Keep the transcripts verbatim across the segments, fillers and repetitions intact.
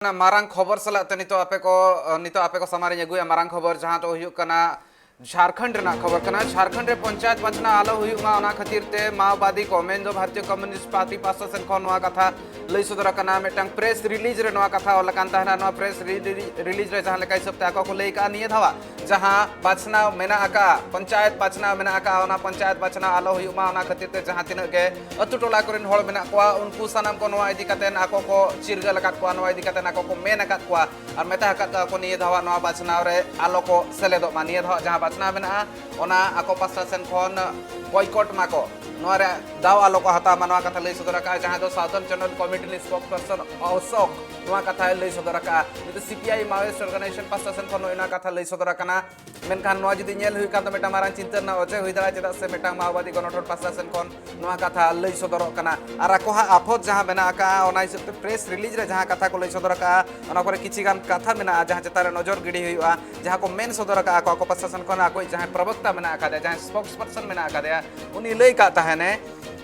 ᱚᱱᱟ ᱢᱟᱨᱟᱝ ᱠᱷᱚᱵᱚᱨ ᱥᱟᱞᱟᱜ ᱛᱮ ᱱᱤᱛᱚᱜ ᱟᱯᱮ ᱠᱚ, ᱱᱤᱛᱚᱜ ᱟᱯᱮ ᱠᱚ ᱥᱟᱢᱟᱝ ᱨᱤᱧ ᱟᱹᱜᱩᱭᱟ ᱢᱟᱨᱟᱝ ᱠᱷᱚᱵᱚᱨ, ᱡᱟᱦᱟᱸ ᱫᱚ ᱦᱩᱭᱩᱜ ᱠᱟᱱᱟ ᱡᱷᱟᱲᱠᱷᱚᱸᱰ ᱨᱮᱱᱟᱜ ᱠᱷᱚᱵᱚᱨ ᱠᱟᱱᱟ᱾ ᱡᱷᱟᱲᱠᱷᱚᱸᱰ ᱨᱮ ᱯᱚᱧᱪᱟᱭᱮᱛ ᱵᱟᱪᱷᱱᱟᱣ ᱟᱞᱚ ᱦᱩᱭᱩᱜ ᱢᱟ, ᱚᱱᱟ ᱠᱷᱟᱹᱛᱤᱨ ᱛᱮ ᱢᱟᱣᱵᱟᱫᱤ ᱠᱚ, ᱢᱮᱱᱫᱚ ᱵᱷᱟᱨᱚᱛᱤᱭᱚ ᱠᱚᱢᱭᱩᱱᱤᱥᱴ ᱯᱟᱨᱴᱤ ᱯᱟᱥᱴᱟ ᱥᱮᱱ ᱠᱷᱚᱱ ᱱᱚᱣᱟ ᱠᱟᱛᱷᱟ ᱞᱟᱹᱭ ᱥᱚᱫᱚᱨ ᱟᱠᱟᱱᱟ᱾ ᱢᱤᱫᱴᱟᱝ ᱯᱨᱮᱥ ᱨᱤᱞᱤᱡᱽ ᱨᱮ ᱱᱚᱣᱟ ᱠᱟᱛᱷᱟ ᱚᱞ ᱟᱠᱟᱱ ᱛᱟᱦᱮᱱᱟ᱾ ᱱᱚᱣᱟ ᱯᱨᱮᱥ ᱨᱤᱞᱤᱡᱽ ᱨᱮ ᱡᱟᱦᱟᱸ ᱞᱮᱠᱟ ᱦᱤᱥᱟᱹᱵ ᱛᱮ ᱟᱠᱚ ᱠᱚ ᱞᱟᱹᱭ ᱠᱟᱜᱼᱟ, ᱱᱤᱭᱟᱹ ᱫᱷᱟᱣᱟᱜ ᱡᱟᱦᱟᱸ ᱵᱟᱪᱷᱱᱟᱣ ᱢᱮᱱᱟᱜ ᱟᱠᱟᱫᱼᱟ, ᱯᱚᱧᱪᱟᱭᱮᱛ ᱵᱟᱪᱷᱱᱟᱣ ᱢᱮᱱᱟᱜ ᱟᱠᱟᱫᱼᱟ, ᱚᱱᱟ ᱯᱚᱧᱪᱟᱭᱮᱛ ᱵᱟᱪᱷᱱᱟᱣ ᱟᱞᱚ ᱦᱩᱭᱩᱜ ᱢᱟ, ᱚᱱᱟ ᱠᱷᱟᱹᱛᱤᱨ ᱛᱮ ᱡᱟᱦᱟᱸ ᱛᱤᱱᱟᱹᱜ ᱜᱮ ᱟᱹᱛᱩ ᱴᱚᱞᱟ ᱠᱚᱨᱮᱱ ᱦᱚᱲ ᱢᱮᱱᱟᱜ ᱠᱚᱣᱟ, ᱩᱱᱠᱩ ᱥᱟᱱᱟᱢ ᱠᱚ ᱱᱚᱣᱟ ᱤᱫᱤ ᱠᱟᱛᱮ ᱟᱠᱚ ᱠᱚ ᱪᱤᱨᱜᱟᱹᱞ ᱟᱠᱟᱫ ᱠᱚᱣᱟ, ᱱᱚᱣᱟ ᱤᱫᱤ ᱠᱟᱛᱮ ᱟᱠᱚ ᱠᱚ ᱢᱮᱱ ᱟᱠᱟᱫ ᱠᱚᱣᱟ ᱟᱨ ᱢᱮᱛᱟ ᱟᱠᱟᱫ ᱠᱚᱣᱟ ᱠᱚ ᱱᱤᱭᱟᱹ ᱫᱷᱟᱣᱟᱜ ᱱᱚᱣᱟ ᱵᱟᱪᱷᱱᱟᱣ ᱨᱮ ᱟᱞᱚ ᱠᱚ ᱥᱮᱞᱮᱫᱚᱜ ᱢᱟ, ᱱᱤᱭᱟᱹ ᱫᱷᱟᱣᱟᱜ ᱡᱟᱦᱟᱸ ᱵᱟᱪᱷᱱᱟᱣ ᱢᱮᱱᱟᱜᱼᱟ ᱚᱱᱟ ᱟᱠᱚ ᱯᱟᱥᱴᱟ ᱥᱮᱱ ᱠᱷᱚᱱ ᱵᱚᱭᱠᱚᱴ ᱢᱟᱠᱚ, ᱱᱚᱣᱟ ᱨᱮ ᱫᱟᱣ ᱟᱞᱚ ᱠᱚ ᱦᱟᱛᱟᱣ ᱢᱟ, ᱱᱚᱣᱟ ᱠᱟᱛᱷᱟ ᱞᱟᱹᱭ ᱥᱚᱫᱚᱨ ᱟᱠᱟᱫᱼᱟ᱾ ᱡᱟᱦᱟᱸ ᱫᱚ ᱥᱟᱣᱫᱷᱟᱨᱱ ᱡᱳᱱᱟᱞ ᱠᱚᱢᱤᱴᱤ ᱨᱤᱱᱤᱡ ᱥᱯᱳᱠᱥ ᱯᱟᱨᱥᱚᱱ ᱚᱥᱳᱠ ᱱᱚᱣᱟ ᱠᱟᱛᱷᱟᱭ ᱞᱟᱹᱭ ᱥᱚᱫᱚᱨ ᱟᱠᱟᱫᱼᱟ᱾ ᱱᱤᱛᱚᱜ ᱥᱤᱯᱤᱟᱭ ᱢᱟᱣᱳᱭᱤᱥᱴ ᱚᱨᱜᱟᱱᱟᱭᱡᱮᱥᱚᱱ ᱯᱟᱥᱴᱟ ᱥᱮᱱ ᱠᱷᱚᱱ ᱱᱚᱜᱼᱚᱭ ᱱᱚᱣᱟ ᱠᱟᱛᱷᱟ ᱞᱟᱹᱭ ᱥᱚᱫᱚᱨ ᱟᱠᱟᱱᱟ᱾ ᱢᱮᱱᱠᱷᱟᱱ ᱱᱚᱣᱟ ᱡᱩᱫᱤ ᱧᱮᱞ ᱦᱩᱭᱩᱜ ᱠᱷᱟᱱ ᱫᱚ ᱢᱤᱫᱴᱟᱝ ᱢᱟᱨᱟᱝ ᱪᱤᱱᱛᱟᱹ ᱨᱮᱱᱟᱜ ᱚᱡᱮ ᱦᱩᱭ ᱫᱟᱲᱮᱭᱟᱜᱼᱟ, ᱪᱮᱫᱟᱜ ᱥᱮ ᱢᱤᱫᱴᱟᱝ ᱢᱟᱣᱵᱟᱫᱤ ᱜᱚᱱᱚᱴᱷᱚᱱ ᱯᱟᱥᱴᱟ ᱥᱮᱱ ᱠᱷᱚᱱ ᱱᱚᱣᱟ ᱠᱟᱛᱷᱟ ᱞᱟᱹᱭ ᱥᱚᱫᱚᱨᱚᱜ ᱠᱟᱱᱟ᱾ ᱟᱨ ᱟᱠᱚ ᱦᱟᱸᱜ ᱟᱯᱷᱚᱛ ᱡᱟᱦᱟᱸ ᱢᱮᱱᱟᱜ ᱟᱠᱟᱫᱼᱟ, ᱚᱱᱟ ᱦᱤᱥᱟᱹᱵ ᱛᱮ ᱯᱨᱮᱥ ᱨᱤᱞᱤᱡᱽ ᱨᱮ ᱡᱟᱦᱟᱸ ᱠᱟᱛᱷᱟ ᱠᱚ ᱞᱟᱹᱭ ᱥᱚᱫᱚᱨ ᱟᱠᱟᱫᱼᱟ, ᱚᱱᱟ ᱠᱚᱨᱮ ᱠᱤᱪᱷᱤ ᱜᱟᱱ ᱠᱟᱛᱷᱟ ᱢᱮᱱᱟᱜᱼᱟ ᱡᱟᱦᱟᱸ ᱪᱮᱛᱟᱱ ᱨᱮ ᱱᱚᱡᱚᱨ ᱜᱤᱰᱤ ᱦᱩᱭᱩᱜᱼᱟ᱾ ᱡᱟᱦᱟᱸ ᱠᱚ ᱢᱮᱱ ᱥᱚᱫᱚᱨ ᱟᱠᱟᱫᱼᱟ ᱠᱚ ᱟᱠᱚ ᱯᱟᱥᱴᱟ ᱥᱮᱱ ᱠᱷᱚᱱ, ᱟᱠᱚᱭᱤᱡ ᱡᱟᱦᱟᱸᱭ ᱯᱨᱚᱵᱚᱠᱛᱟ ᱢᱮᱱᱟᱜ ᱟᱠᱟᱫᱮᱭᱟ, ᱡᱟᱦᱟᱸᱭ ᱥᱯᱳᱠᱥ ᱯᱟᱨᱥᱚᱱ ᱢᱮᱱᱟᱜ ᱟᱠᱟᱫᱮᱭᱟ, ᱩᱱᱤ ᱞᱟᱹᱭ ᱠᱟᱜ ᱛᱟᱦᱮᱱᱮ,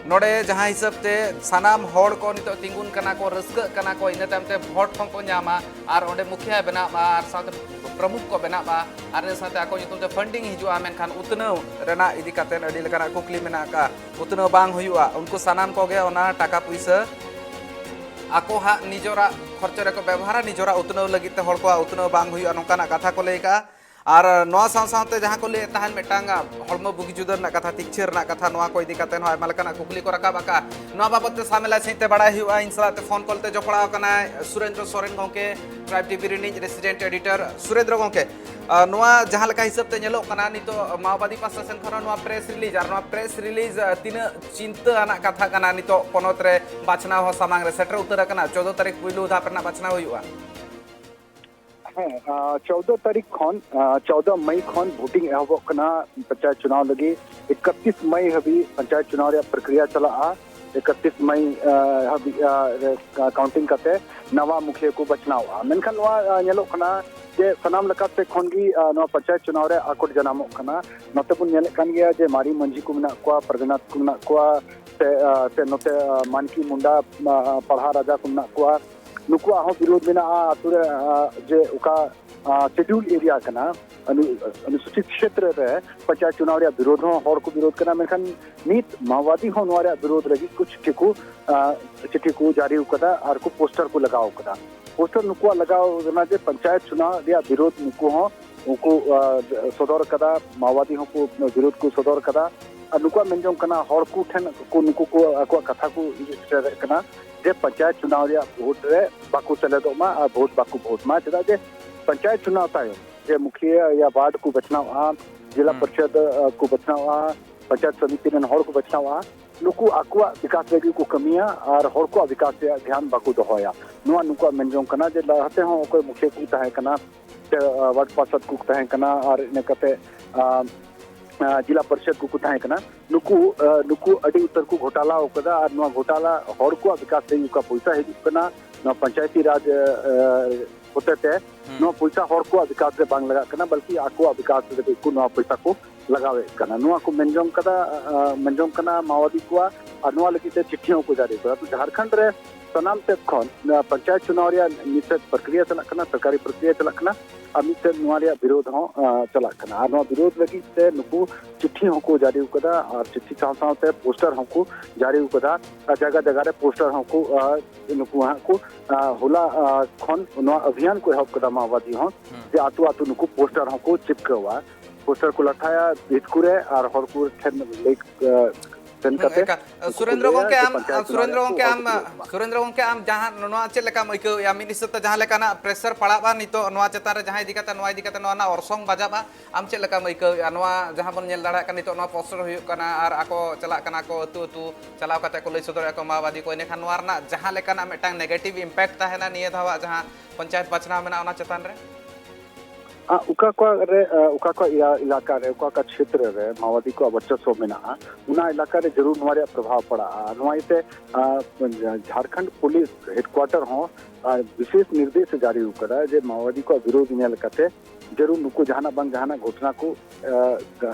ᱱᱚᱰᱮ ᱡᱟᱦᱟᱸ ᱦᱤᱥᱟᱹᱵ ᱛᱮ ᱥᱟᱱᱟᱢ ᱦᱚᱲ ᱠᱚ ᱱᱤᱛᱚᱜ ᱛᱤᱸᱜᱩᱱ ᱠᱟᱱᱟ ᱠᱚ, ᱨᱟᱹᱥᱠᱟᱹᱜ ᱠᱟᱱᱟ ᱠᱚ, ᱤᱱᱟᱹ ᱛᱟᱭᱚᱢ ᱛᱮ ᱵᱷᱳᱴ ᱦᱚᱸᱠᱚ ᱧᱟᱢᱟ ᱟᱨ ᱚᱸᱰᱮ ᱢᱩᱠᱷᱤᱭᱟᱹ ᱵᱮᱱᱟᱜ ᱢᱟ ᱟᱨ ᱥᱟᱶᱛᱮ ᱯᱨᱚᱢᱩᱠᱷ ᱠᱚ ᱵᱮᱱᱟᱜ ᱢᱟ ᱟᱨ ᱤᱱᱟᱹ ᱥᱟᱶᱛᱮ ᱟᱠᱚ ᱧᱩᱛᱩᱢ ᱛᱮ ᱯᱷᱟᱱᱰᱤᱝ ᱦᱤᱡᱩᱜᱼᱟ, ᱢᱮᱱᱠᱷᱟᱱ ᱩᱛᱱᱟᱹᱣ ᱨᱮᱱᱟᱜ ᱤᱫᱤ ᱠᱟᱛᱮ ᱟᱹᱰᱤ ᱞᱮᱠᱟᱱᱟᱜ ᱠᱩᱠᱞᱤ ᱢᱮᱱᱟᱜ ᱟᱠᱟᱫᱼᱟ᱾ ᱩᱛᱱᱟᱹᱣ ᱵᱟᱝ ᱦᱩᱭᱩᱜᱼᱟ, ᱩᱱᱠᱩ ᱥᱟᱱᱟᱢ ᱠᱚᱜᱮ ᱚᱱᱟ ᱴᱟᱠᱟ ᱯᱩᱭᱥᱟᱹ ᱟᱠᱚ ᱦᱟᱸᱜ ᱱᱤᱡᱚᱨᱟᱜ ᱠᱷᱚᱨᱪᱚ ᱨᱮᱠᱚ ᱵᱮᱵᱚᱦᱟᱨᱟ, ᱱᱤᱡᱚᱨᱟᱜ ᱩᱛᱱᱟᱹᱣ ᱞᱟᱹᱜᱤᱫ ᱛᱮ ᱦᱚᱲ ᱠᱚᱣᱟᱜ ᱩᱛᱱᱟᱹᱣ ᱵᱟᱝ ᱦᱩᱭᱩᱜᱼᱟ, ᱱᱚᱝᱠᱟᱱᱟᱜ ᱠᱟᱛᱷᱟ ᱠᱚ ᱞᱟᱹᱭ ᱠᱟᱜᱼᱟ᱾ ᱟᱨ ᱱᱚᱣᱟ ᱥᱟᱶ ᱥᱟᱶᱛᱮ ᱡᱟᱦᱟᱸ ᱠᱚ ᱞᱟᱹᱭᱮᱫ ᱛᱟᱦᱮᱱ ᱢᱤᱫᱴᱟᱝ ᱦᱚᱲᱢᱚ ᱵᱩᱜᱤ ᱡᱩᱫᱟᱹ ᱨᱮᱱᱟᱜ ᱠᱟᱛᱷᱟ, ᱛᱤᱠᱪᱷᱟᱹ ᱨᱮᱱᱟᱜ ᱠᱟᱛᱷᱟ, ᱱᱚᱣᱟ ᱠᱚ ᱤᱫᱤ ᱠᱟᱛᱮ ᱦᱚᱸ ᱟᱭᱢᱟ ᱞᱮᱠᱟᱱᱟᱜ ᱠᱩᱠᱞᱤ ᱠᱚ ᱨᱟᱠᱟᱵ ᱟᱠᱟᱫᱼᱟ᱾ ᱱᱚᱣᱟ ᱵᱟᱵᱚᱫ ᱛᱮ ᱥᱟᱢᱮᱞᱟ ᱥᱟᱺᱦᱤᱡ ᱛᱮ ᱵᱟᱲᱟᱭ ᱦᱩᱭᱩᱜᱼᱟ᱾ ᱤᱧ ᱥᱟᱞᱟᱜ ᱛᱮ ᱯᱷᱳᱱ ᱠᱚᱞ ᱛᱮ ᱡᱚᱯᱲᱟᱣ ᱟᱠᱟᱱᱟᱭ ᱥᱩᱨᱮᱱᱫᱨᱚ ᱥᱚᱨᱮᱱ ᱜᱚᱢᱠᱮ, ᱴᱨᱟᱭᱤᱵᱽ ᱴᱤᱵᱷᱤ ᱨᱤᱱᱤᱡ ᱨᱮᱥᱤᱰᱮᱱᱴ ᱮᱰᱤᱴᱚᱨ᱾ ᱥᱩᱨᱮᱱᱫᱨᱚ ᱜᱚᱢᱠᱮ, ᱟᱨ ᱱᱚᱣᱟ ᱡᱟᱦᱟᱸ ᱞᱮᱠᱟ ᱦᱤᱥᱟᱹᱵ ᱛᱮ ᱧᱮᱞᱚᱜ ᱠᱟᱱᱟ, ᱱᱤᱛᱚᱜ ᱢᱟᱣᱵᱟᱫᱤ ᱯᱟᱥᱴᱟ ᱥᱮᱱ ᱠᱷᱚᱱ ᱦᱚᱸ ᱱᱚᱣᱟ ᱯᱨᱮᱥ ᱨᱤᱞᱤᱡᱽ, ᱟᱨ ᱱᱚᱣᱟ ᱯᱨᱮᱥ ᱨᱤᱞᱤᱡᱽ, ᱟᱨ ᱛᱤᱱᱟᱹᱜ ᱪᱤᱱᱛᱟᱹ ᱟᱱᱟᱜ ᱠᱟᱛᱷᱟ ᱠᱟᱱᱟ? ᱱᱤᱛᱚᱜ ᱯᱚᱱᱚᱛ ᱨᱮ ᱵᱟᱪᱷᱱᱟᱣ ᱦᱚᱸ ᱥᱟᱢᱟᱝ ᱨᱮ ᱥᱮᱴᱮᱨ ᱩᱛᱟᱹᱨ ᱟᱠᱟᱱᱟ, ᱪᱳᱫᱽᱫᱚ ᱛᱟᱹᱨᱤᱠᱷ ᱯᱩᱭᱞᱩ ᱫᱷᱟᱯ ᱨᱮᱱᱟᱜ ᱵᱟᱪᱷᱱᱟᱣ ᱦᱩᱭᱩᱜᱼᱟ᱾ ᱦᱮᱸ, ᱟᱸ, ᱪᱳᱫᱽᱫᱚ ᱛᱟᱹᱨᱤᱠᱷ ᱠᱷᱚᱱ, ᱟᱸ, ᱪᱳᱫᱽᱫᱚ ᱢᱟᱹᱭ ᱠᱷᱚᱱ ᱵᱷᱳᱴᱤᱝ ᱮᱦᱚᱵᱚᱜ ᱠᱟᱱᱟ ᱯᱚᱧᱪᱟᱭᱮᱛ ᱪᱩᱱᱟᱣ ᱞᱟᱹᱜᱤᱫ᱾ ᱮᱠᱟᱛᱤᱥ ᱢᱟᱹᱭ ᱦᱟᱹᱵᱤᱡ ᱯᱚᱧᱪᱟᱭᱮᱛ ᱪᱩᱱᱟᱣ ᱨᱮᱭᱟᱜ ᱯᱨᱚᱠᱨᱤᱭᱟ ᱪᱟᱞᱟᱜᱼᱟ᱾ ᱮᱠᱟᱛᱤᱥ ᱢᱟᱹᱭ, ᱟᱸ, ᱦᱟᱹᱵᱤᱡ, ᱟᱸ, ᱨᱮ, ᱠᱟ-, ᱠᱟᱣᱩᱱᱴᱤᱝ ᱠᱟᱛᱮ ᱱᱟᱣᱟ ᱢᱩᱠᱷᱤᱭᱟᱹ ᱠᱚ ᱵᱟᱪᱷᱱᱟᱣᱚᱜᱼᱟ᱾ ᱢᱮᱱᱠᱷᱟᱱ ᱱᱚᱣᱟ, ᱟᱸ, ᱧᱮᱞᱚᱜ ᱠᱟᱱᱟ ᱡᱮ ᱥᱟᱱᱟᱢ ᱞᱮᱠᱟᱛᱮ ᱠᱷᱚᱱ ᱜᱮ, ᱟᱸ, ᱱᱚᱣᱟ ᱯᱚᱧᱪᱟᱭᱮᱛ ᱪᱩᱱᱟᱣ ᱨᱮ ᱟᱠᱚᱴ ᱡᱟᱱᱟᱢᱚᱜ ᱠᱟᱱᱟ᱾ ᱱᱚᱛᱮ ᱵᱚᱱ ᱧᱮᱞᱮᱫ ᱠᱟᱱ ᱜᱮᱭᱟ ᱡᱮ ᱢᱟᱨᱮ ᱢᱟᱹᱡᱷᱤ ᱠᱚ ᱢᱮᱱᱟᱜ ᱠᱚᱣᱟ, ᱯᱨᱟᱜᱽᱱᱟᱛᱷ ᱠᱚ ᱢᱮᱱᱟᱜ ᱠᱚᱣᱟ, ᱥᱮ, ᱟᱸ, ᱥᱮ ᱱᱚᱛᱮ, ᱟᱸ, ᱢᱟᱱᱠᱤ ᱢᱩᱱᱰᱟ, ᱟᱸ, ᱯᱟᱲᱦᱟ ᱨᱟᱡᱟ ᱠᱚ ᱢᱮᱱᱟᱜ ᱠᱚᱣᱟ᱾ ᱱᱩᱠᱩᱣᱟᱜ ᱦᱚᱸ ᱵᱤᱨᱳᱫᱷ ᱢᱮᱱᱟᱜᱼᱟ ᱟᱹᱛᱩ ᱨᱮ, ᱟᱸ, ᱡᱮ ᱚᱠᱟ, ᱟᱸ, ᱥᱤᱰᱤᱭᱩᱞ ᱮᱨᱤᱭᱟ ᱠᱟᱱᱟ, ᱚᱱᱩ-, ᱚᱱᱩᱥᱩᱪᱤᱛ ᱠᱷᱮᱛᱨᱮ ᱨᱮ ᱯᱚᱧᱪᱟᱭᱮᱛ ᱪᱩᱱᱟᱣ ᱨᱮᱭᱟᱜ ᱵᱤᱨᱳᱫᱷ ᱦᱚᱸ ᱦᱚᱲ ᱠᱚ ᱵᱤᱨᱳᱫᱷ ᱠᱟᱱᱟ, ᱢᱮᱱᱠᱷᱟᱱ ᱱᱤᱛ ᱢᱟᱣᱵᱟᱫᱤ ᱦᱚᱸ ᱱᱚᱣᱟ ᱨᱮᱭᱟᱜ ᱵᱤᱨᱳᱫᱷ ᱞᱟᱹᱜᱤᱫ ᱠᱚ ᱪᱤᱴᱷᱤ ᱠᱚ, ᱟᱸ, ᱪᱤᱴᱷᱤ ᱠᱚ ᱡᱟᱹᱨᱤ ᱟᱠᱟᱫᱟ ᱟᱨ ᱠᱚ ᱯᱳᱥᱴᱟᱨ ᱠᱚ ᱞᱟᱜᱟᱣ ᱟᱠᱟᱫᱟ᱾ ᱯᱳᱥᱴᱟᱨ ᱱᱩᱠᱩᱣᱟᱜ ᱞᱟᱜᱟᱣ ᱠᱟᱱᱟ ᱡᱮ ᱯᱚᱧᱪᱟᱭᱮᱛ ᱪᱩᱱᱟᱣ ᱨᱮᱭᱟᱜ ᱵᱤᱨᱳᱫᱷ ᱱᱩᱠᱩ ᱦᱚᱸ ᱩᱱᱠᱩ, ᱟᱸ, ᱥᱚᱫᱚᱨ ᱠᱟᱫᱟ, ᱢᱟᱣᱵᱟᱫᱤ ᱦᱚᱸᱠᱚ ᱵᱤᱨᱳᱫᱷ ᱠᱚ ᱥᱚᱫᱚᱨ ᱠᱟᱫᱟ᱾ ᱟᱨ ᱱᱩᱠᱩᱣᱟᱜ ᱢᱮᱱ ᱡᱚᱝ ᱠᱟᱱᱟ, ᱦᱚᱲ ᱠᱚ ᱴᱷᱮᱱ ᱠᱚ, ᱱᱩᱠᱩ ᱠᱚ ᱟᱠᱚᱣᱟᱜ ᱠᱟᱛᱷᱟ ᱠᱚ ᱤᱫᱤ ᱥᱮᱴᱮᱨᱮᱫ ᱠᱟᱱᱟ ᱡᱮ ᱯᱚᱧᱪᱟᱭᱮᱛ ᱪᱩᱱᱟᱣ ᱨᱮᱭᱟᱜ ᱵᱷᱳᱴ ᱨᱮ ᱵᱟᱠᱚ ᱥᱮᱞᱮᱫᱚᱜ ᱢᱟ ᱟᱨ ᱵᱷᱳᱴ ᱵᱟᱠᱚ ᱵᱷᱳᱴ ᱢᱟ, ᱪᱮᱫᱟᱜ ᱡᱮ ᱯᱚᱧᱪᱟᱭᱮᱛ ᱪᱩᱱᱟᱣ ᱛᱟᱭᱚᱢ ᱡᱮ ᱢᱩᱠᱷᱤᱭᱟᱹ ᱭᱟ ᱣᱟᱨᱰ ᱠᱚ ᱵᱟᱪᱷᱱᱟᱣᱼᱟ, ᱡᱮᱞᱟ ᱦᱩᱸ᱾ ᱯᱚᱨᱤᱥᱚᱫ, ᱟᱸ, ᱠᱚ ᱵᱟᱪᱷᱱᱟᱣᱼᱟ, ᱯᱚᱧᱪᱟᱭᱮᱛ ᱥᱚᱢᱤᱛᱤ ᱨᱮᱱ ᱦᱚᱲ ᱠᱚ ᱵᱟᱪᱷᱱᱟᱣᱼᱟ, ᱱᱩᱠᱩ ᱟᱠᱚᱣᱟᱜ ᱵᱤᱠᱟᱥ ᱞᱟᱹᱜᱤᱫ ᱠᱚ ᱠᱟᱹᱢᱤᱭᱟ ᱟᱨ ᱦᱚᱲ ᱠᱚᱣᱟᱜ ᱵᱤᱠᱟᱥ ᱨᱮᱭᱟᱜ ᱫᱷᱮᱭᱟᱱ ᱵᱟᱠᱚ ᱫᱚᱦᱚᱭᱟ᱾ ᱱᱚᱣᱟ ᱱᱩᱠᱩᱣᱟᱜ ᱢᱮᱱ ᱡᱚᱝ ᱠᱟᱱᱟ ᱡᱮ ᱞᱟᱦᱟᱛᱮ ᱦᱚᱸ ᱚᱠᱚᱭ ᱢᱩᱠᱷᱤᱭᱟᱹ ᱠᱚ ᱛᱟᱦᱮᱸ ᱠᱟᱱᱟ, ᱥᱮ, ᱟᱸ, ᱣᱟᱨᱰ ᱯᱟᱨᱥᱟᱫ ᱠᱚ ᱛᱟᱦᱮᱸ ᱠᱟᱱᱟ ᱟᱨ ᱤᱱᱟᱹ ᱠᱟᱛᱮ, ᱟᱸ, ᱟᱸ, ᱡᱮᱞᱟ ᱯᱚᱨᱤᱥᱚᱫ ᱠᱚᱠᱚ ᱛᱟᱦᱮᱸ ᱠᱟᱱᱟ, ᱱᱩᱠᱩ, ᱟᱸ, ᱱᱩᱠᱩ ᱟᱹᱰᱤ ᱩᱛᱟᱹᱨ ᱠᱚ ᱜᱷᱚᱴᱟᱞᱟ ᱟᱠᱟᱫᱟ ᱟᱨ ᱱᱚᱣᱟ ᱜᱷᱚᱴᱟᱞᱟ ᱦᱚᱲ ᱠᱚᱣᱟᱜ ᱵᱤᱠᱟᱥ ᱞᱟᱹᱜᱤᱫ ᱚᱠᱟ ᱯᱚᱭᱥᱟ ᱦᱤᱡᱩᱜ ᱠᱟᱱᱟ, ᱱᱚᱣᱟ ᱯᱚᱧᱪᱟᱭᱮᱛᱤ ᱨᱟᱡᱽ, ᱟᱸ, ᱦᱚᱛᱮᱛᱮ ᱦᱩᱸ᱾ ᱱᱚᱣᱟ ᱯᱚᱭᱥᱟ ᱦᱚᱲ ᱠᱚᱣᱟᱜ ᱵᱤᱠᱟᱥ ᱨᱮ ᱵᱟᱝ ᱞᱟᱜᱟᱜ ᱠᱟᱱᱟ, ᱵᱚᱞᱠᱤ ᱟᱠᱚᱣᱟᱜ ᱵᱤᱠᱟᱥ ᱞᱟᱹᱜᱤᱫ ᱠᱚ ᱱᱚᱣᱟ ᱯᱚᱭᱥᱟ ᱠᱚ ᱞᱟᱜᱟᱣᱮᱫ ᱠᱟᱱᱟ᱾ ᱱᱚᱣᱟ ᱠᱚ ᱢᱮᱱ ᱡᱚᱝ ᱠᱟᱫᱟ, ᱟᱸ, ᱢᱮᱱ ᱡᱚᱝ ᱠᱟᱱᱟ ᱢᱟᱣᱵᱟᱫᱤ ᱠᱚᱣᱟᱜ, ᱟᱨ ᱱᱚᱣᱟ ᱞᱟᱹᱜᱤᱫ ᱛᱮ ᱪᱤᱴᱷᱤ ᱦᱚᱸᱠᱚ ᱡᱟᱹᱨᱤ ᱠᱟᱫᱟ᱾ ᱛᱚ, ᱡᱷᱟᱲᱠᱷᱚᱸᱰ ᱨᱮ ᱥᱟᱱᱟᱢ ᱥᱮᱫ ᱠᱷᱚᱱ, ᱟᱸ, ᱯᱚᱧᱪᱟᱭᱮᱛ ᱪᱩᱱᱟᱣ ᱨᱮᱭᱟᱜ ᱢᱤᱫ ᱥᱮᱫ ᱯᱨᱚᱠᱨᱤᱭᱟ ᱪᱟᱞᱟᱜ ᱠᱟᱱᱟ, ᱥᱚᱨᱠᱟᱨᱤ ᱯᱨᱚᱠᱨᱤᱭᱟ ᱪᱟᱞᱟᱜ ᱠᱟᱱᱟ, ᱟᱨ ᱢᱤᱫ ᱥᱮᱫ ᱱᱚᱣᱟ ᱨᱮᱭᱟᱜ ᱵᱤᱨᱳᱫᱷ ᱦᱚᱸ, ᱟᱸ, ᱪᱟᱞᱟᱜ ᱠᱟᱱᱟ᱾ ᱟᱨ ᱱᱚᱣᱟ ᱵᱤᱨᱳᱫᱷ ᱞᱟᱹᱜᱤᱫ ᱛᱮ ᱱᱩᱠᱩ ᱪᱤᱴᱷᱤ ᱦᱚᱸᱠᱚ ᱡᱟᱹᱨᱤ ᱠᱟᱫᱟ ᱟᱨ ᱪᱤᱴᱷᱤ ᱥᱟᱶ ᱥᱟᱶᱛᱮ ᱯᱳᱥᱴᱟᱨ ᱦᱚᱸᱠᱚ ᱡᱟᱹᱨᱤ ᱠᱟᱫᱟ᱾ ᱟᱨ ᱡᱟᱭᱜᱟ ᱡᱟᱭᱜᱟ ᱨᱮ ᱯᱳᱥᱴᱟᱨ ᱦᱚᱸᱠᱚ, ᱟᱸ, ᱱᱩᱠᱩ ᱦᱟᱸᱜ ᱠᱚ, ᱟᱸ, ᱦᱚᱞᱟ, ᱟᱸ, ᱠᱷᱚᱱ ᱱᱚᱣᱟ ᱚᱵᱷᱤᱭᱟᱱ ᱠᱚ ᱮᱦᱚᱵ ᱠᱟᱫᱟ ᱢᱟᱣᱵᱟᱫᱤ ᱦᱚᱸ, ᱦᱩᱸ᱾ ᱡᱮ ᱟᱹᱛᱩ ᱟᱹᱛᱩ ᱱᱩᱠᱩ ᱯᱳᱥᱴᱟᱨ ᱦᱚᱸᱠᱚ ᱪᱤᱯᱠᱟᱹᱣᱟ, ᱯᱳᱥᱴᱟᱨ ᱠᱚ ᱞᱟᱴᱷᱟᱭᱟ ᱵᱷᱤᱛ ᱠᱚᱨᱮ ᱟᱨ ᱦᱚᱲ ᱠᱚ ᱴᱷᱮᱱ ᱞᱟᱹᱭ, ᱟᱸ, ᱥᱮᱱ ᱦᱩᱸ, ᱠᱟᱛᱮ ᱮᱠᱟᱞ᱾ ᱩᱱᱠᱩ ᱠᱚ ᱥᱩᱨᱮᱱᱫᱨᱚ ᱞᱟᱹᱭᱟ ᱜᱚᱢᱠᱮ, ᱡᱮ ᱟᱢ, ᱯᱚᱧᱪᱟᱭᱮᱛ ᱪᱩᱱᱟᱣ ᱥᱩᱨᱮᱱᱫᱨᱚ ᱨᱮᱭᱟᱜ ᱜᱚᱢᱠᱮ, ᱦᱚᱲ ᱟᱢ, ᱠᱚ ᱵᱤᱨᱳᱫᱷ ᱢᱟ᱾ ᱥᱩᱨᱮᱱᱫᱨᱚ ᱜᱚᱢᱠᱮ, ᱟᱢ ᱡᱟᱦᱟᱸ ᱱᱚᱣᱟ ᱪᱮᱫ ᱞᱮᱠᱟᱢ ᱟᱹᱭᱠᱟᱹᱣᱮᱫᱼᱟ? ᱢᱤᱫ ᱦᱤᱥᱟᱹᱵ ᱛᱮ ᱡᱟᱦᱟᱸ ᱞᱮᱠᱟᱱᱟᱜ ᱯᱨᱮᱥᱟᱨ ᱯᱟᱲᱟᱜᱼᱟ ᱱᱤᱛᱚᱜ ᱱᱚᱣᱟ ᱪᱮᱛᱟᱱ ᱨᱮ, ᱡᱟᱦᱟᱸ ᱤᱫᱤ ᱠᱟᱛᱮ, ᱱᱚᱣᱟ ᱤᱫᱤ ᱠᱟᱛᱮ ᱱᱚᱣᱟ ᱨᱮᱱᱟᱜ ᱚᱨᱥᱚᱝ ᱵᱟᱡᱟᱜᱼᱟ, ᱟᱢ ᱪᱮᱫ ᱞᱮᱠᱟᱢ ᱟᱹᱭᱠᱟᱹᱣᱮᱫᱼᱟ? ᱱᱚᱣᱟ ᱡᱟᱦᱟᱸ ᱵᱚᱱ ᱧᱮᱞ ᱫᱟᱲᱮᱭᱟᱜ ᱠᱟᱱᱟ ᱱᱤᱛᱚᱜ, ᱱᱚᱣᱟ ᱯᱳᱥᱴᱟᱨ ᱦᱩᱭᱩᱜ ᱠᱟᱱᱟ ᱟᱨ ᱟᱠᱚ ᱪᱟᱞᱟᱜ ᱠᱟᱱᱟ ᱠᱚ ᱟᱹᱛᱩ ᱟᱹᱛᱩ, ᱪᱟᱞᱟᱣ ᱠᱟᱛᱮ ᱠᱚ ᱞᱟᱹᱭ ᱥᱚᱫᱚᱨᱮᱫᱼᱟ ᱠᱚ ᱢᱟᱣᱵᱟᱫᱤ ᱠᱚ, ᱮᱸᱰᱮᱠᱷᱟᱱ ᱱᱚᱣᱟ ᱨᱮᱱᱟᱜ ᱡᱟᱦᱟᱸ ᱞᱮᱠᱟᱱᱟᱜ ᱢᱤᱫᱴᱟᱝ negative impact ᱛᱟᱦᱮᱱᱟ ᱱᱤᱭᱟᱹ ᱫᱷᱟᱣᱟᱜ ᱡᱟᱦᱟᱸ ᱯᱚᱧᱪᱟᱭᱮᱛ ᱵᱟᱪᱷᱱᱟᱣ ᱢᱮᱱᱟᱜᱼᱟ ᱚᱱᱟ ᱪᱮᱛᱟᱱ ᱨᱮ? ᱟᱸ, ᱚᱠᱟ ᱚᱠᱟ ᱨᱮ, ᱟᱸ, ᱚᱠᱟ ᱚᱠᱟ ᱤᱭᱟ-, ᱮᱞᱟᱠᱟ ᱨᱮ, ᱚᱠᱟ ᱚᱠᱟ ᱪᱷᱮᱛᱨᱚ ᱨᱮ ᱢᱟᱣᱵᱟᱫᱤ ᱠᱚᱣᱟᱜ ᱵᱚᱨᱪᱚᱥᱣᱚ ᱢᱮᱱᱟᱜᱼᱟ, ᱚᱱᱟ ᱮᱞᱟᱠᱟ ᱨᱮ ᱡᱟᱹᱨᱩᱲ ᱱᱚᱣᱟ ᱨᱮᱭᱟᱜ ᱯᱨᱚᱵᱷᱟᱵᱽ ᱯᱟᱲᱟᱜᱼᱟ᱾ ᱱᱚᱣᱟ ᱤᱭᱟᱹᱛᱮ, ᱟᱸ, ᱡᱷᱟᱲᱠᱷᱚᱸᱰ ᱯᱩᱞᱤᱥ ᱦᱮᱰᱠᱩᱣᱟᱴᱚᱨ ᱦᱚᱸ, ᱟᱸ, ᱵᱤᱥᱮᱥ ᱱᱤᱨᱫᱮᱥ ᱮ ᱡᱟᱹᱨᱤ ᱟᱠᱟᱫᱟ ᱡᱮ ᱢᱟᱣᱵᱟᱫᱤ ᱠᱚᱣᱟᱜ ᱵᱤᱨᱳᱫᱷ ᱧᱮᱞ ᱠᱟᱛᱮ ᱡᱟᱹᱨᱩᱲ ᱱᱩᱠᱩ ᱡᱟᱦᱟᱱᱟᱜ ᱵᱟᱝ ᱡᱟᱦᱟᱱᱟᱜ ᱜᱷᱚᱴᱚᱱᱟ ᱠᱚ, ᱟᱸ,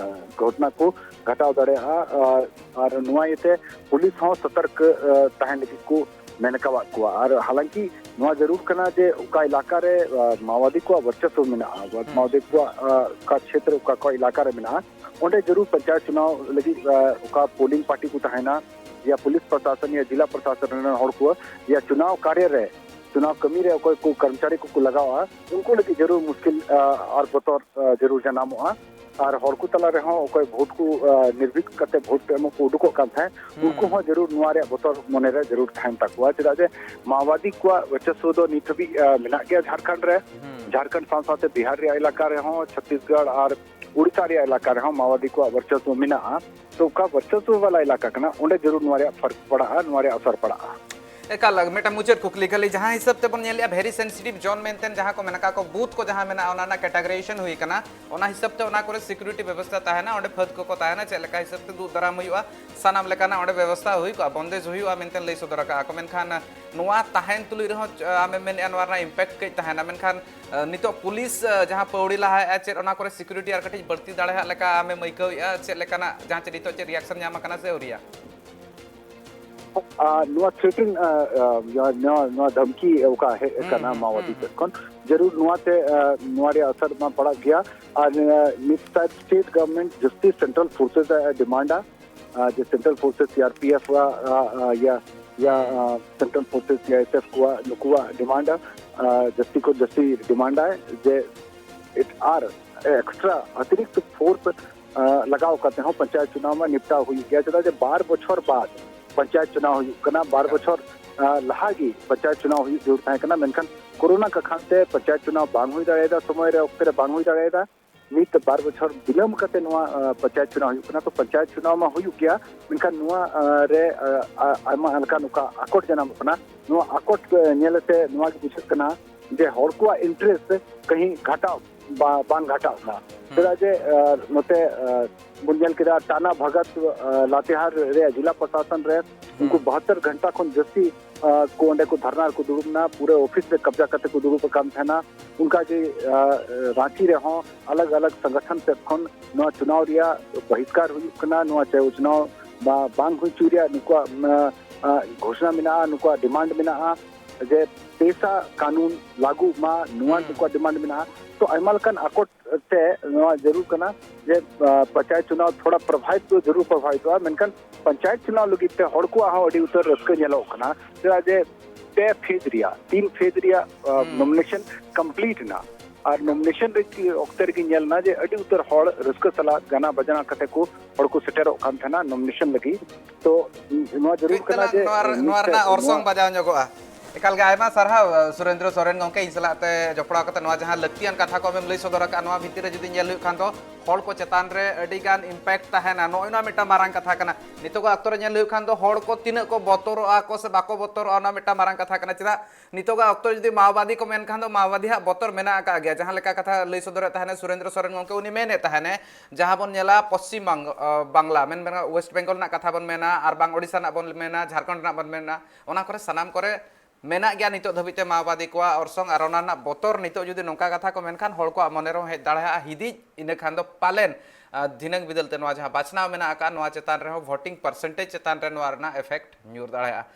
ᱜᱷᱚᱴᱚᱱᱟ ᱠᱚ ᱜᱷᱟᱴᱟᱣ ᱫᱟᱲᱮᱭᱟᱜᱼᱟ᱾ ᱟᱨ, ᱟᱨ ᱱᱚᱣᱟ ᱤᱭᱟᱹᱛᱮ ᱯᱩᱞᱤᱥ ᱦᱚᱸ ᱥᱚᱛᱚᱨᱠ, ᱟᱸ, ᱛᱟᱦᱮᱱ ᱞᱟᱹᱜᱤᱫ ᱠᱚ ᱢᱮᱱ ᱟᱠᱟᱫ ᱠᱚᱣᱟ᱾ ᱟᱨ ᱦᱟᱞᱟᱝᱠᱤ ᱱᱚᱣᱟ ᱡᱟᱹᱨᱩᱲ ᱠᱟᱱᱟ ᱡᱮ ᱚᱠᱟ ᱮᱞᱟᱠᱟ ᱨᱮ, ᱟ, ᱢᱟᱣᱟᱫᱤ ᱠᱚᱣᱟᱜ ᱵᱚᱨᱪᱚᱥᱣᱚ ᱢᱮᱱᱟᱜᱼᱟ, ᱦᱩᱸ᱾ ᱢᱟᱣᱟᱫᱤ ᱠᱚᱣᱟᱜ, ᱟ, ᱚᱠᱟ ᱪᱷᱮᱛᱨᱚ, ᱚᱠᱟ, ᱚᱠᱟ ᱮᱞᱟᱠᱟ ᱨᱮ ᱢᱮᱱᱟᱜᱼᱟ, ᱚᱸᱰᱮ ᱡᱟᱹᱨᱩᱲ ᱯᱚᱧᱪᱟᱭᱮᱛ ᱪᱩᱱᱟᱣ ᱞᱟᱹᱜᱤᱫ, ᱟ, ᱚᱠᱟ ᱯᱳᱞᱤᱝ ᱯᱟᱨᱴᱤ ᱠᱚ ᱛᱟᱦᱮᱱᱟ, ᱭᱟ ᱯᱩᱞᱤᱥ ᱯᱨᱚᱥᱟᱥᱚᱱ ᱭᱟ ᱡᱤᱞᱟ ᱯᱨᱚᱥᱟᱥᱚᱱ ᱨᱮᱱ ᱦᱚᱲ ᱠᱚ, ᱭᱟ ᱪᱩᱱᱟᱣ ᱠᱟᱨᱭᱚ ᱨᱮ, ᱪᱩᱱᱟᱣ ᱠᱟᱹᱢᱤ ᱨᱮ ᱚᱠᱚᱭ ᱠᱚ ᱠᱚᱨᱢᱪᱟᱨᱤ ᱠᱚᱠᱚ ᱞᱟᱜᱟᱣᱟ, ᱩᱱᱠᱩ ᱞᱟᱹᱜᱤᱫ ᱡᱟᱹᱨᱩᱲ ᱢᱩᱥᱠᱤᱞ, ᱟ, ᱟᱨ ᱵᱚᱛᱚᱨ, ᱟ, ᱡᱟᱹᱨᱩᱲ ᱡᱟᱱᱟᱢᱚᱜᱼᱟ᱾ ᱟᱨ ᱦᱚᱲ ᱠᱚ ᱛᱟᱞᱟ ᱨᱮᱦᱚᱸ ᱚᱠᱚᱭ ᱵᱷᱳᱴ ᱠᱚ, ᱟ, ᱱᱤᱨᱵᱷᱤᱠ ᱠᱟᱛᱮ ᱵᱷᱳᱴ ᱮᱢᱚᱜ ᱠᱚ ᱩᱰᱩᱠᱚᱜ ᱠᱟᱱ ᱛᱟᱦᱮᱸᱫ, ᱦᱩᱸ᱾ ᱩᱱᱠᱩ ᱦᱚᱸ ᱡᱟᱹᱨᱩᱲ ᱱᱚᱣᱟ ᱨᱮᱭᱟᱜ ᱵᱚᱛᱚᱨ ᱢᱚᱱᱮ ᱨᱮ ᱡᱟᱹᱨᱩᱲ ᱛᱟᱦᱮᱱ ᱛᱟᱠᱚᱣᱟ᱾ ᱪᱮᱫᱟᱜ ᱡᱮ ᱢᱟᱣᱟᱫᱤ ᱠᱚᱣᱟᱜ ᱵᱚᱨᱪᱚᱥᱣᱚ ᱫᱚ ᱱᱤᱛ ᱦᱟᱹᱵᱤᱡ, ᱟ, ᱢᱮᱱᱟᱜ ᱜᱮᱭᱟ ᱡᱷᱟᱲᱠᱷᱚᱸᱰ ᱨᱮ᱾ ᱦᱩᱸ᱾ ᱡᱷᱟᱲᱠᱷᱚᱸᱰ ᱥᱟᱶ ᱥᱟᱶᱛᱮ ᱵᱤᱦᱟᱨ ᱨᱮᱭᱟᱜ ᱮᱞᱟᱠᱟ ᱨᱮᱦᱚᱸ, ᱪᱷᱚᱛᱤᱥᱜᱚᱲ ᱟᱨ ᱩᱲᱤᱥᱥᱟ ᱨᱮᱭᱟᱜ ᱮᱞᱟᱠᱟ ᱨᱮᱦᱚᱸ ᱢᱟᱣᱟᱫᱤ ᱠᱚᱣᱟᱜ ᱵᱚᱨᱪᱚᱥᱣᱚ ᱢᱮᱱᱟᱜᱼᱟ᱾ ᱛᱚ ᱚᱠᱟ ᱵᱚᱨᱪᱚᱥᱣᱚ ᱵᱟᱞᱟ ᱮᱞᱟᱠᱟ ᱠᱟᱱᱟ, ᱚᱸᱰᱮ ᱡᱟᱹᱨᱩᱲ ᱱᱚᱣᱟ ᱨᱮᱭᱟᱜ ᱯᱷᱟᱨᱠ ᱯᱟᱲᱟᱜᱼᱟ, ᱱᱚᱣᱟ ᱨᱮᱭᱟᱜ ᱟᱥᱚᱨ ᱯᱟᱲᱟᱜᱼᱟ᱾ ᱮᱠᱟᱞ, ᱢᱤᱫᱴᱟᱝ ᱢᱩᱪᱟᱹᱫ ᱠᱩᱠᱞᱤ ᱠᱷᱟᱹᱞᱤ, ᱡᱟᱦᱟᱸ ᱦᱤᱥᱟᱹᱵ ᱛᱮᱵᱚᱱ ᱧᱮᱞᱮᱜᱼᱟ, very sensitive zone ᱢᱮᱱᱛᱮ ᱡᱟᱦᱟᱸ ᱠᱚ ᱢᱮᱱ ᱟᱠᱟᱫ ᱠᱚ, ᱵᱩᱛᱷ ᱠᱚ ᱡᱟᱦᱟᱸ ᱢᱮᱱᱟᱜᱼᱟ, ᱚᱱᱟ ᱨᱮᱱᱟᱜ categorization ᱦᱩᱭ ᱟᱠᱟᱱᱟ, ᱚᱱᱟ ᱦᱤᱥᱟᱹᱵ ᱛᱮ ᱚᱱᱟ ᱠᱚᱨᱮ security ᱵᱮᱵᱚᱥᱛᱷᱟ ᱛᱟᱦᱮᱱᱟ, ᱚᱸᱰᱮ ᱯᱷᱟᱹᱫᱽ ᱠᱚᱠᱚ ᱛᱟᱦᱮᱱᱟ, ᱪᱮᱫ ᱞᱮᱠᱟ ᱦᱤᱥᱟᱹᱵ ᱛᱮ ᱫᱩᱜ ᱫᱟᱨᱟᱢ ᱦᱩᱭᱩᱜᱼᱟ, ᱥᱟᱱᱟᱢ ᱞᱮᱠᱟᱱᱟᱜ ᱚᱸᱰᱮ ᱵᱮᱵᱚᱥᱛᱷᱟ ᱦᱩᱭ ᱠᱚᱜᱼᱟ, ᱵᱚᱱᱫᱮᱡᱽ ᱦᱩᱭᱩᱜᱼᱟ ᱢᱮᱱᱛᱮ ᱞᱟᱹᱭ ᱥᱚᱫᱚᱨ ᱟᱠᱟᱫᱼᱟ ᱠᱚ᱾ ᱢᱮᱱᱠᱷᱟᱱ ᱱᱚᱣᱟ ᱛᱟᱦᱮᱱ ᱛᱩᱞᱩᱡ ᱨᱮᱦᱚᱸ, ᱟᱢᱮᱢ ᱢᱮᱱᱮᱫᱼᱟ, ᱱᱚᱣᱟ ᱨᱮᱱᱟᱜ impact ᱠᱟᱹᱡ ᱛᱟᱦᱮᱱᱟ, ᱢᱮᱱᱠᱷᱟᱱ ᱱᱤᱛᱚᱜ ᱯᱩᱞᱤᱥ ᱡᱟᱦᱟᱸ ᱯᱟᱹᱣᱲᱤ ᱞᱟᱦᱟᱭᱮᱫᱼᱟ, ᱪᱮᱫ ᱚᱱᱟ ᱠᱚᱨᱮ security ᱟᱨ ᱠᱟᱹᱴᱤᱡ ᱵᱟᱹᱲᱛᱤ ᱫᱟᱲᱮᱭᱟᱜ ᱞᱮᱠᱟ ᱟᱢᱮᱢ ᱟᱹᱭᱠᱟᱹᱣᱮᱫᱼᱟ? ᱪᱮᱫ ᱞᱮᱠᱟᱱᱟᱜ ᱡᱟᱦᱟᱸ ᱪᱮᱫ ᱱᱤᱛᱚᱜ ᱪᱮᱫ reaction ᱧᱟᱢ ᱟᱠᱟᱱᱟ ᱥᱮ ᱟᱹᱣᱨᱤᱭᱟ? ᱟᱨ ᱱᱚᱣᱟ threaten, ᱟᱨ, ᱟᱨ, ᱱᱚᱣᱟ, ᱱᱚᱣᱟ ᱫᱷᱟᱢᱠᱤ ᱚᱠᱟ ᱦᱮᱡ ᱦᱩᱸ, ᱟᱠᱟᱱᱟ ᱦᱩᱸ, ᱢᱟᱣᱟᱫᱤ ᱦᱩᱸ, ᱥᱮᱫ ᱦᱩᱸ᱾ ᱠᱷᱚᱱ, ᱡᱟᱹᱨᱩᱲ ᱱᱚᱣᱟᱛᱮ, ᱟᱨ, ᱱᱚᱣᱟ ᱨᱮᱭᱟᱜ ᱟᱥᱟᱨ ᱢᱟ ᱯᱟᱲᱟᱜ ᱜᱮᱭᱟ᱾ ᱟᱨ, ᱟᱨ, ᱱᱤᱛ ᱥᱟᱭᱮᱫ state government ᱡᱟᱹᱥᱛᱤ central forces ᱮ demand ᱟ, ᱟᱨ, ᱡᱮ central forces, C R P F ᱟ, ᱟᱨ, ᱟᱨ, ᱭᱟ, ᱭᱟ, ᱦᱩᱸ᱾ ᱟᱨ, central forces, C I S F ᱠᱚᱣᱟᱜ, ᱱᱩᱠᱩᱣᱟᱜ demand ᱟ, ᱟᱨ, ᱡᱟᱹᱥᱛᱤ ᱠᱷᱚᱱ ᱡᱟᱹᱥᱛᱤ demand ᱟᱭ ᱡᱮ ᱮᱴ-, ᱟᱨ extra ᱚᱛᱤᱨᱤᱠᱛ force ᱟᱸ, ᱞᱟᱜᱟᱣ ᱠᱟᱛᱮ ᱦᱚᱸ ᱯᱚᱧᱪᱟᱭᱮᱛ ᱪᱩᱱᱟᱣ ᱢᱟ ᱱᱤᱯᱴᱟᱣ ᱦᱩᱭᱩᱜ ᱜᱮᱭᱟ᱾ ᱪᱮᱫᱟᱜ ᱡᱮ ᱵᱟᱨ ᱵᱚᱪᱷᱚᱨ ᱵᱟᱫ ᱯᱚᱧᱪᱟᱭᱮᱛ ᱪᱩᱱᱟᱣ ᱦᱩᱭᱩᱜ ᱠᱟᱱᱟ᱾ ᱵᱟᱨ ᱮᱠᱟᱞ᱾ ᱵᱚᱪᱷᱚᱨ, ᱟᱸ, ᱞᱟᱦᱟ ᱜᱮ ᱯᱚᱧᱪᱟᱭᱮᱛ ᱪᱩᱱᱟᱣ ᱦᱩᱭᱩᱜ ᱡᱟᱹᱨᱩᱲ ᱛᱟᱦᱮᱸ ᱠᱟᱱᱟ, ᱢᱮᱱᱠᱷᱟᱱ ᱠᱳᱨᱳᱱᱟ ᱠᱟᱠᱷᱟᱱ ᱛᱮ ᱯᱚᱧᱪᱟᱭᱮᱛ ᱪᱩᱱᱟᱣ ᱵᱟᱝ ᱦᱩᱭ ᱫᱟᱲᱮᱭᱟᱫᱟ, ᱥᱚᱢᱚᱭ ᱨᱮ ᱚᱠᱛᱮ ᱨᱮ ᱵᱟᱝ ᱦᱩᱭ ᱫᱟᱲᱮᱭᱟᱫᱟ᱾ ᱱᱤᱛ ᱵᱟᱨ ᱵᱚᱪᱷᱚᱨ ᱵᱤᱞᱚᱢ ᱠᱟᱛᱮ ᱱᱚᱣᱟ, ᱟᱸ, ᱯᱚᱧᱪᱟᱭᱮᱛ ᱪᱩᱱᱟᱣ ᱦᱩᱭᱩᱜ ᱠᱟᱱᱟ᱾ ᱛᱚ ᱯᱚᱧᱪᱟᱭᱮᱛ ᱪᱩᱱᱟᱣ ᱢᱟ ᱦᱩᱭᱩᱜ ᱜᱮᱭᱟ, ᱢᱮᱱᱠᱷᱟᱱ ᱱᱚᱣᱟ, ᱟᱸ, ᱨᱮ, ᱟᱸ, ᱟ-, ᱟᱭᱢᱟ ᱞᱮᱠᱟᱱ ᱚᱠᱟ ᱟᱠᱚᱴ ᱡᱟᱱᱟᱢᱚᱜ ᱠᱟᱱᱟ, ᱱᱚᱣᱟ ᱟᱠᱚᱴ, ᱟᱸ, ᱧᱮᱞ ᱛᱮ ᱱᱚᱣᱟ ᱜᱮ ᱵᱩᱡᱷᱟᱹᱜ ᱠᱟᱱᱟ ᱡᱮ ᱦᱚᱲ ᱠᱚᱣᱟᱜ interest ᱠᱟᱹᱦᱤ ᱜᱷᱟᱴᱟᱣ ᱵᱟ-, ᱵᱟᱝ ᱜᱷᱟᱴᱟᱣᱜ ᱢᱟ᱾ ᱦᱩᱸ᱾ ᱪᱮᱫᱟᱜ ᱡᱮ, ᱟᱨ, ᱱᱚᱛᱮ, ᱟᱨ, ᱵᱚᱱ ᱧᱮᱞ ᱠᱮᱫᱟ ᱴᱟᱱᱟ ᱵᱷᱟᱜᱟᱛ, ᱟᱨ, ᱞᱟᱛᱮᱦᱟᱨ ᱨᱮᱭᱟᱜ ᱡᱮᱞᱟ ᱯᱨᱚᱥᱟᱥᱚᱱ ᱨᱮ ᱩᱱᱠᱩ ᱦᱩᱸ᱾ ᱵᱟᱦᱟᱛᱛᱚᱨ ᱜᱷᱚᱱᱴᱟ ᱠᱷᱚᱱ ᱡᱟᱹᱥᱛᱤ, ᱟᱨ, ᱠᱚ ᱚᱸᱰᱮ ᱠᱚ ᱫᱷᱟᱨᱱᱟ ᱨᱮᱠᱚ ᱫᱩᱲᱩᱵ ᱮᱱᱟ, ᱯᱩᱨᱟᱹ ᱚᱯᱷᱤᱥ ᱨᱮ ᱠᱟᱵᱽᱡᱟ ᱠᱟᱛᱮ ᱠᱚ ᱫᱩᱲᱩᱵ ᱟᱠᱟᱱ ᱛᱟᱦᱮᱱᱟ᱾ ᱚᱱᱠᱟ ᱜᱮ, ᱟᱨ, ᱨᱟᱸᱪᱤ ᱨᱮᱦᱚᱸ ᱟᱞᱟᱜᱽ ᱟᱞᱟᱜᱽ ᱥᱚᱝᱜᱚᱴᱷᱚᱱ ᱥᱮᱫ ᱠᱷᱚᱱ ᱱᱚᱣᱟ ᱪᱩᱱᱟᱣ ᱨᱮᱭᱟᱜ ᱵᱚᱦᱤᱥᱠᱟᱨ ᱦᱩᱭᱩᱜ ᱠᱟᱱᱟ, ᱱᱚᱣᱟ ᱪᱮ-, ᱪᱩᱱᱟᱣ ᱵᱟ-, ᱵᱟᱝ ᱦᱩᱭ ᱦᱚᱪᱚᱭ ᱨᱮᱭᱟᱜ ᱱᱩᱠᱩᱣᱟᱜ, ᱟᱨ, ᱟᱸ, ᱜᱷᱳᱥᱱᱟ ᱢᱮᱱᱟᱜᱼᱟ, ᱱᱩᱠᱩᱣᱟᱜ ᱰᱤᱢᱟᱱᱰ ᱢᱮᱱᱟᱜᱼᱟ ᱡᱮ ᱯᱮᱥᱟ ᱠᱟᱹᱱᱩᱱ ᱞᱟᱹᱜᱩᱜ ᱢᱟ, ᱱᱚᱣᱟ ᱦᱩᱸ᱾ ᱱᱩᱠᱩᱣᱟᱜ ᱰᱤᱢᱟᱱᱰ ᱢᱮᱱᱟᱜᱼᱟ᱾ ᱛᱚ ᱟᱭᱢᱟ ᱞᱮᱠᱟᱱ ᱟᱠᱚᱴ ᱛᱮ ᱱᱚᱣᱟ ᱡᱟᱹᱨᱩᱲ ᱠᱟᱱᱟ ᱡᱮ, ᱟᱸ, ᱯᱚᱧᱪᱟᱭᱮᱛ ᱪᱩᱱᱟᱣ ᱛᱷᱚᱲᱟ ᱯᱨᱚᱵᱷᱟᱵᱤᱛ ᱫᱚ ᱡᱟᱹᱨᱩᱲ ᱯᱨᱚᱵᱷᱟᱵᱤᱛᱚᱜᱼᱟ, ᱢᱮᱱᱠᱷᱟᱱ ᱯᱚᱧᱪᱟᱭᱮᱛ ᱪᱩᱱᱟᱣ ᱞᱟᱹᱜᱤᱫ ᱛᱮ ᱦᱚᱲ ᱠᱚᱣᱟᱜ ᱦᱚᱸ ᱟᱹᱰᱤ ᱩᱛᱟᱹᱨ ᱨᱟᱹᱥᱠᱟᱹ ᱧᱮᱞᱚᱜ ᱠᱟᱱᱟ᱾ ᱪᱮᱫᱟᱜ ᱡᱮ ᱯᱮ ᱯᱷᱮᱡᱽ ᱨᱮᱭᱟᱜ, ᱛᱤᱱ ᱯᱷᱮᱡᱽ ᱨᱮᱭᱟᱜ, ᱟᱸ, ᱦᱩᱸ᱾ ᱱᱚᱢᱤᱱᱮᱥᱚᱱ ᱠᱚᱢᱯᱞᱤᱴ ᱮᱱᱟ᱾ ᱟᱨ ᱱᱚᱢᱤᱱᱮᱥᱚᱱ ᱨᱮ ᱚᱠᱛᱮ ᱨᱮᱜᱮ ᱧᱮᱞ ᱮᱱᱟ ᱡᱮ ᱟᱹᱰᱤ ᱩᱛᱟᱹᱨ ᱦᱚᱲ ᱨᱟᱹᱥᱠᱟᱹ ᱥᱟᱞᱟᱜ ᱜᱟᱱᱟ ᱵᱟᱡᱟᱱᱟ ᱠᱟᱛᱮ ᱠᱚ ᱦᱚᱲ ᱠᱚ ᱥᱮᱴᱮᱨᱚᱜ ᱠᱟᱱ ᱛᱟᱦᱮᱱᱟ ᱱᱚᱢᱤᱱᱮᱥᱚᱱ ᱞᱟᱹᱜᱤᱫ᱾ ᱛᱚ ᱱᱚᱣᱟ ᱡᱟᱹᱨᱩᱲ ᱠᱟᱹᱡ ᱠᱟᱱᱟ ᱛᱟᱞᱟᱝ ᱡᱮ ᱱᱚᱣᱟ ᱨᱮ-, ᱱᱚᱣᱟ ᱢᱤᱫᱴᱮᱡ ᱨᱮᱱᱟᱜ ᱚᱨᱥᱚᱝ ᱱᱚᱣᱟ ᱵᱟᱡᱟᱣ ᱧᱚᱜᱚᱜᱼᱟ᱾ ᱮᱠᱟᱞ ᱜᱮ ᱟᱭᱢᱟ ᱥᱟᱨᱦᱟᱣ, ᱥᱩᱨᱮᱱᱫᱨᱚ ᱥᱚᱨᱮᱱ ᱜᱚᱢᱠᱮ, ᱤᱧ ᱥᱟᱞᱟᱜ ᱛᱮ ᱡᱚᱯᱲᱟᱣ ᱠᱟᱛᱮ ᱱᱚᱣᱟ ᱡᱟᱦᱟᱸ ᱞᱟᱹᱠᱛᱤᱭᱟᱱ ᱠᱟᱛᱷᱟ ᱠᱚ ᱟᱢᱮᱢ ᱞᱟᱹᱭ ᱥᱚᱫᱚᱨ ᱟᱠᱟᱫ, ᱱᱚᱣᱟ ᱵᱷᱤᱛᱤᱨ ᱨᱮ ᱡᱩᱫᱤ ᱧᱮᱞ ᱦᱩᱭᱩᱜ ᱠᱷᱟᱱ ᱫᱚ ᱦᱚᱲ ᱠᱚ ᱪᱮᱛᱟᱱ ᱨᱮ ᱟᱹᱰᱤ ᱜᱟᱱ impact ᱛᱟᱦᱮᱱᱟ, ᱱᱚᱜᱼᱚᱭ ᱱᱚᱣᱟ ᱢᱤᱫᱴᱟᱝ ᱢᱟᱨᱟᱝ ᱠᱟᱛᱷᱟ ᱠᱟᱱᱟ᱾ ᱱᱤᱛᱚᱜᱟᱜ ᱚᱠᱛᱚ ᱨᱮ ᱧᱮᱞ ᱦᱩᱭᱩᱜ ᱠᱷᱟᱱ ᱫᱚ ᱦᱚᱲ ᱠᱚ ᱛᱤᱱᱟᱹᱜ ᱠᱚ ᱵᱚᱛᱚᱨᱚᱜᱼᱟ ᱠᱚ ᱥᱮ ᱵᱟᱠᱚ ᱵᱚᱛᱚᱨᱚᱜᱼᱟ, ᱚᱱᱟ ᱢᱤᱫᱴᱟᱝ ᱢᱟᱨᱟᱝ ᱠᱟᱛᱷᱟ ᱠᱟᱱᱟ᱾ ᱪᱮᱫᱟᱜ ᱱᱤᱛᱚᱜᱟᱜ ᱚᱠᱛᱚ ᱡᱩᱫᱤ ᱢᱟᱣᱵᱟᱫᱤ ᱠᱚ ᱢᱮᱱᱠᱷᱟᱱ ᱫᱚ ᱢᱟᱣᱵᱟᱫᱤ ᱦᱟᱸᱜ ᱵᱚᱛᱚᱨ ᱢᱮᱱᱟᱜ ᱟᱠᱟᱫ ᱜᱮᱭᱟ, ᱡᱟᱦᱟᱸ ᱞᱮᱠᱟ ᱠᱟᱛᱷᱟ ᱞᱟᱹᱭ ᱥᱚᱫᱚᱨᱮᱫ ᱛᱟᱦᱮᱱᱟ ᱥᱩᱨᱮᱱᱫᱨᱚ ᱥᱚᱨᱮᱱ ᱜᱚᱢᱠᱮ, ᱩᱱᱤ ᱢᱮᱱᱮᱫ ᱛᱟᱦᱮᱱᱮ, ᱡᱟᱦᱟᱸ ᱵᱚᱱ ᱧᱮᱞᱟ ᱯᱚᱥᱪᱤᱢ ᱵᱟᱝ-, ᱟ, ᱵᱟᱝᱞᱟ, ᱢᱮᱱ ᱜᱟᱱᱚᱜᱼᱟ ᱳᱭᱮᱥᱴ ᱵᱮᱝᱜᱚᱞ ᱨᱮᱱᱟᱜ ᱠᱟᱛᱷᱟ ᱵᱚᱱ ᱢᱮᱱᱟ, ᱟᱨ ᱵᱟᱝ ᱳᱰᱤᱥᱟ ᱨᱮᱱᱟᱜ ᱵᱚᱱ ᱢᱮᱱᱟ, ᱡᱷᱟᱲᱠᱷᱚᱸᱰ ᱨᱮᱱᱟᱜ ᱵᱚᱱ ᱢᱮᱱᱟ, ᱚᱱᱟ ᱠᱚᱨᱮ ᱥᱟᱱᱟᱢ ᱠᱚᱨᱮ ᱢᱮᱱᱟᱜ ᱜᱮᱭᱟ ᱱᱤᱛᱚᱜ ᱫᱷᱟᱹᱵᱤᱡ ᱛᱮ ᱢᱟᱣᱵᱟᱫᱤ ᱠᱚᱣᱟᱜ ᱚᱨᱥᱚᱝ᱾ ᱟᱨ ᱚᱱᱟ ᱨᱮᱱᱟᱜ ᱵᱚᱛᱚᱨ ᱱᱤᱛᱚᱜ ᱡᱩᱫᱤ ᱱᱚᱝᱠᱟ ᱠᱟᱛᱷᱟ ᱠᱚ ᱢᱮᱱᱠᱷᱟᱱ ᱦᱚᱲ ᱠᱚᱣᱟᱜ ᱢᱚᱱᱮ ᱨᱮᱦᱚᱸ ᱦᱮᱡ ᱫᱟᱲᱮᱭᱟᱜᱼᱟ ᱦᱤᱫᱤᱡ, ᱤᱱᱟᱹ ᱠᱷᱟᱱ ᱫᱚ ᱯᱟᱞᱮᱱ, ᱟ, ᱫᱷᱤᱱᱟᱹᱝ ᱵᱤᱫᱟᱹᱞ ᱛᱮ ᱱᱚᱣᱟ ᱡᱟᱦᱟᱸ ᱵᱟᱪᱷᱱᱟᱣ ᱢᱮᱱᱟᱜ ᱟᱠᱟᱫ, ᱱᱚᱣᱟ ᱪᱮᱛᱟᱱ ᱨᱮᱦᱚᱸ, voting percentage ᱪᱮᱛᱟᱱ ᱨᱮ ᱱᱚᱣᱟ ᱨᱮᱱᱟᱜ effect ᱧᱩᱨ ᱫᱟᱲᱮᱭᱟᱜᱼᱟ᱾